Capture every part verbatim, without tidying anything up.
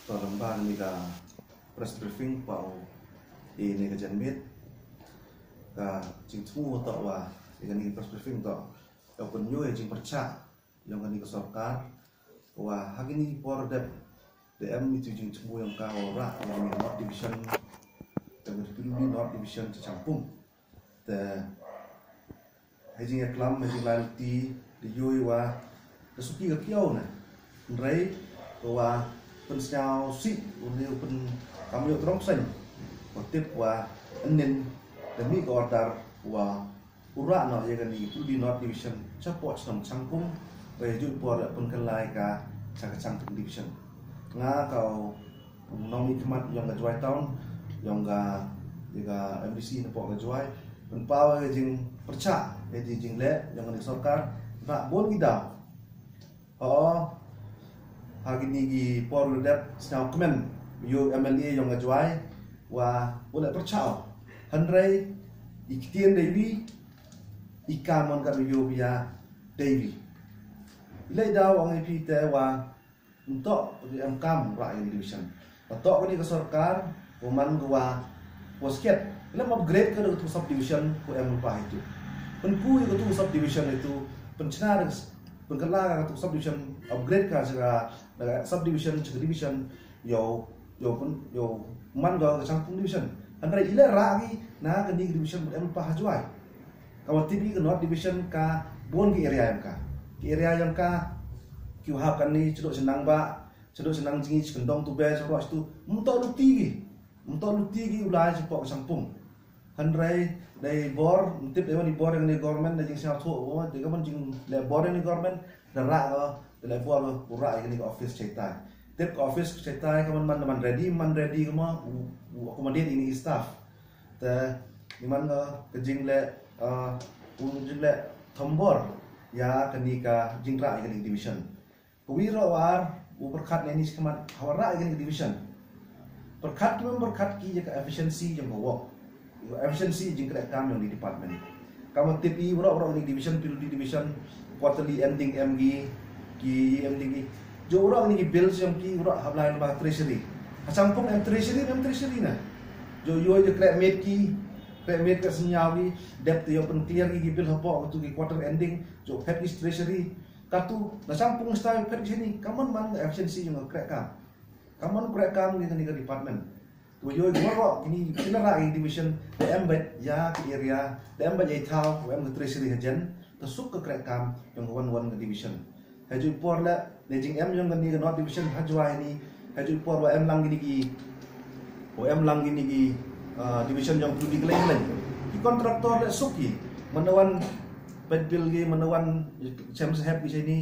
To lem bad kane ka press briefing, pa u e ne ka janmiet. Ka jingthmu to wa ïa kane ka press briefing to ïa u pynïoh ïa jingpyrshah ïa kane ka sorkar, wa ha kine ki por dep da em itu jingthmu ïa ka wa rah ïa kane ka North Division, ïa kane ka North Division cha Shangpung. Te ha jingïaklam, ha jinglai luti, da ïohi wa da suki ka kiaw ne. Hynrei ka wa pynsngew sih u ne u pyn kam ïoh trong seng. Wa tip wa ynnin da mih ka order wa u rah noh ïa kane ka North Division chapoh chnong Shangpung, wa ïa juh por la pynkylla ïa ka cha ka Shangpung Division. Nga ka u nongmihkhmat ïong ka Jowai Town, ïong ka, ïa ka M D C napoh ka Jowai, pynpaw ïa ka jingpyrshah ïa ka jingleh ïong ka sorkar, ba bun ki daw. Ho, ha kine ki por dep sngewkmen ïa u M L A ïong ka Jowai, wa u leh pyrshah. Hynrei i ktien dei wi, i kam mon ka ïa u bia dei wi. I leh daw ong i phi te wa Ntok, em kam rah ïa ka division. Ntok kane ka sorkar, ko man ko wa, ko skhet. Lem upgrade ka da ka tu subdivision, ko em lypa itu. Pynku ïa ka tu subdivision itu, pynchna da, pynkylla ka tu subdivision, upgrade ka sha ka, da ka subdivision, sha ka division, ïoh, ïoh pyn, ïoh man ka ka Shangpung division. Hynrei i leh rah ki, na kane ka division, em lypa ha Jowai. Ka wa tip i ka North Division ka bun ki area ïong ka. Ki area ïong ka, ki wa hap kane, chaduk shnang ba, chaduk shnang jngi, chkendong tu be, chaduk tu, mynta luti ki. Mynta luti ki u lai chapoh ka Shangpung. Hynrei, dei bor, tip dei wan i bor ïong kane government, dei jingsngewthuh, dei ka man jingleh bor ïong kane government, da rah ka, da leh bor, u rah ïa kane ka office chaitai. Tip ka office chaitai, ka man man, man ready, man ready ka ma, u, u accommodate ïa kine ki staff. Te, i man ka, ka jingleh, ah, u jingleh thombor, ïa kane ka jingrah ïa kane ka division. Ka wi ruh war, u pyrkhat ne ni skemat, ha wa rah ïa kane ka division. Pyrkhat ki mem pyrkhat ki ïa ka efficiency jong ka work. Efficiency jingkreh kam jong ki department. Ka ma tip i ruh ruh kane division, P W D division, quarterly ending em ki, ki ending ki. Jo ruh kane ki bills jong ki ruh hap lai ba treasury. Ha Shangpung em treasury, em treasury na. Jo ïoh ïa kreh met ki, kreh met ka sñiaw ki, dep te ïoh pyn clear ki, ki bill hapoh, tu ki quarter ending, jo phet ki treasury. Katu, na Shangpung style phet ki sini, ka man man ka efficiency jong ka kreh kam. Ka man kreh kam ki kane ka department. Tu ïoh ïoh ruh, kini, kini rah ki division, da em bad ïa ki area, da em bad ïa i thaw, da em ka treasury hajan, da suk ka kreh kam, jong ka wan wan ka division. Ha ju i por la, ne jingem jong kani ka North Division ha Jowai ni, ha ju i por wa em lang kini ki, wa em lang kini ki, ah, division jong P W D khlem khlem. Ki contractor la suk ki, mano wan pet bill ki, mano wan chem sahep ki sini,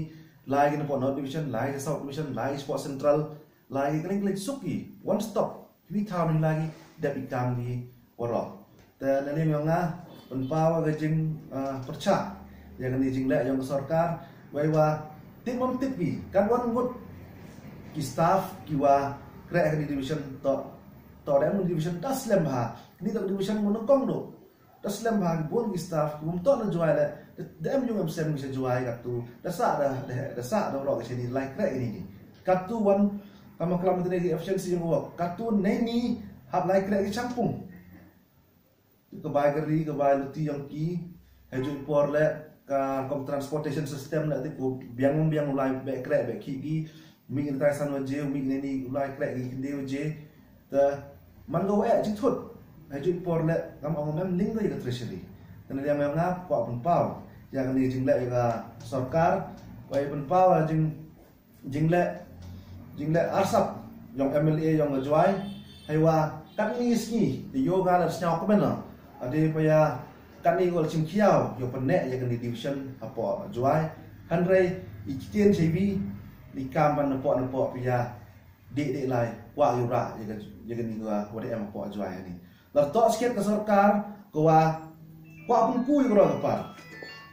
lai ki napoh North Division, lai ki South Division, lai ki napoh Central, lai ki khlem khlem suk ki, one stop. Ki wi thaw ni lai ki dep i kam ki waroh. Te na liang yong nga, pynpaw ka jing, ah, pyrchah ïa kani jingleh jong ka sorkar, wei wa tip mom tip ki, kan wan ngut ki staff ki wa kreh kani division to, to da em division da slem bha, kani to division mo nongkong do. Da slem bha ki bun ki staff ki bun to na Jowai le, da em yung em sem ki sha Jowai katu, da sa da, da, da sa da waroh ki sha ni lai kreh kini ni. Katu wan, kama klam kini ki efficiency yung work. Katu nei ni hap lai kreh ki Shangpung. Ka bai kari, ka bai luti yong ki, ha ju i por le, ka kom transportation system le, ti ku biang biang u lai beh kreh beh ki ki, mih kini tai san waje, mih kini ni u lai kreh ki kini waje, te man ka wei jingthut, ha ju i por le, kam ong mem ning ka treasury. Kani liang yong nga, kwah pynpaw ïa kani jingleh ïa ka sorkar, wei pynpaw ïa jing jingleh, jingleh arsap yong M L A yong ka Jowai, hei wa katni sngi, di yoga la sñiaw kmen la, ade pa ïa katni gol chim khiaw, yo pyneh ïa kani division hapoh Jowai, hynrei i ktien chebi, di kam ban napoh napoh pa ïa, di di lai, kwah ïa u rah, ïa ka, ïa kani wa, wa di em hapoh Jowai ni. Lada toh skhet ka sorkar, ka wa, kwah pynku ïa ka roi ka par.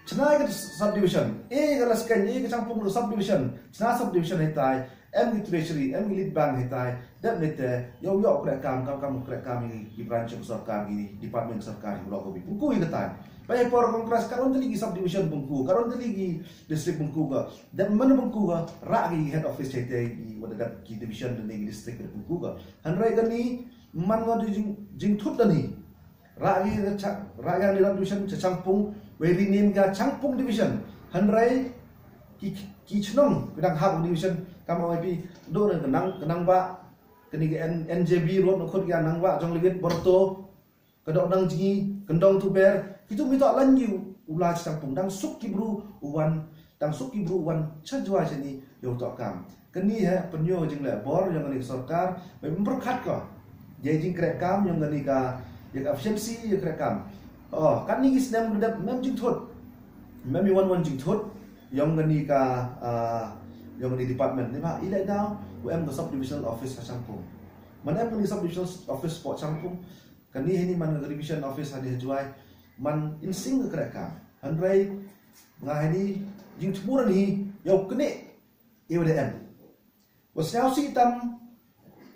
Chna ka subdivision, e ka la skhet, e ka Shangpung subdivision, chna subdivision hitai, em ki treasury, em ki lead bank hitai, dep nete, yow yow kreh kam, kam, kam kreh kam ki, ki branch ka sorkar, ki department ka sorkar, ki roi ka bi. Pynku ïa katai. Ba ïa por Congress ka don tylli ki sub division Pangkhuga, ka don tylli ki district Pangkhuga. Dep man Pangkhuga, rah ki head office shatai ki, wat la dep ki division ne ki district Pangkhuga. Hynrei kane man nga dei jing, jingthut da ni. Rah ki ka cha, rah ki ka division sha Shangpung, wei rename ka Shangpung division. Hynrei ki, ki chnong ki dang hap division, kam ai pi do ne ka Nang, ka Nangbah, kane ka N, NJB road na khut ka Nangbah, Jonglei Wit, Borto, ka Dohnangjngi, Kyndong Tuber, kitu mi toh lan ki u la sha Shangpung, dang suk ki bru u wan, dang suk ki bru u wan sha Jowai shane ïa u tohkam. Kane ha pynïoh jingleh bor ïa kane ka sorkar, ba ym pyrkhat ko ïa jingkrehkam ïa kane ka, ïa ka efficiency ïa krehkam. Oh, kane ki snem ka dep mem jingthut, mem ïa wan wan jingthut ïa kane ka, ah, ïa kane department. Ni ba i leh daw u em ka sub divisional office ha Shangpung. Man em kane sub divisional office po Shangpung. Kane hani man ka division office hani ha Jowai. Man insing ka krehkam. Hynrei nga hani jingthmu hani ïa u kane ïa u da em. Wa sñiawsih tam,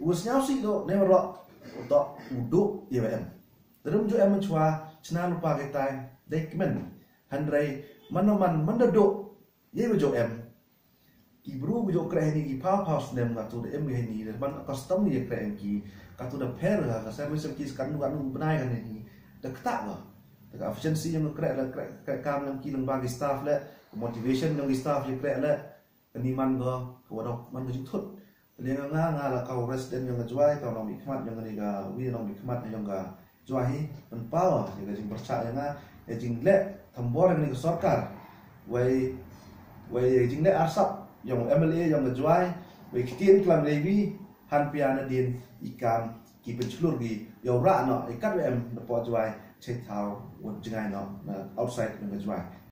wa sñiawsih doh ne wa roh, doh u duh ïa wa em. Te ym ju em chwa chna lypa kitai dei kmen. Hynrei man man man da duh ïa wa ju em. Ki bru ki ju kreh ni ki phaw phaw snem, katu da em ni da man custom ïa kreh ki, katu da pher ha ka service ki, kan kan bnai kan ni da kata wa. Te ka efficiency ïa kreh la kreh, kreh kam ïa ki lyngba ki staff le, motivation ïa ki staff ïa kreh le. Kane man ka, ka wa dok man ka jingthut. Te lei nga nga la ka resident ïa ka Jowai, ka nongmihkhmat ïa kane ka, wi nongmihkhmat ïa ka Jowai hi, pynpaw ïa ka jingpyrshah ïa nga ïa jingleh thombor ïa kane ka sorkar. Wei, wei ïa jingleh arsap ïa u MLA ïa ka Jowai, wei ktien klam lei wi, hanpia nadien i kam ki pynchlur ki ïa u rah noh ïa kat wa em na poh Jowai, chai thaw wat jngai noh na outside ïa ka Jowai.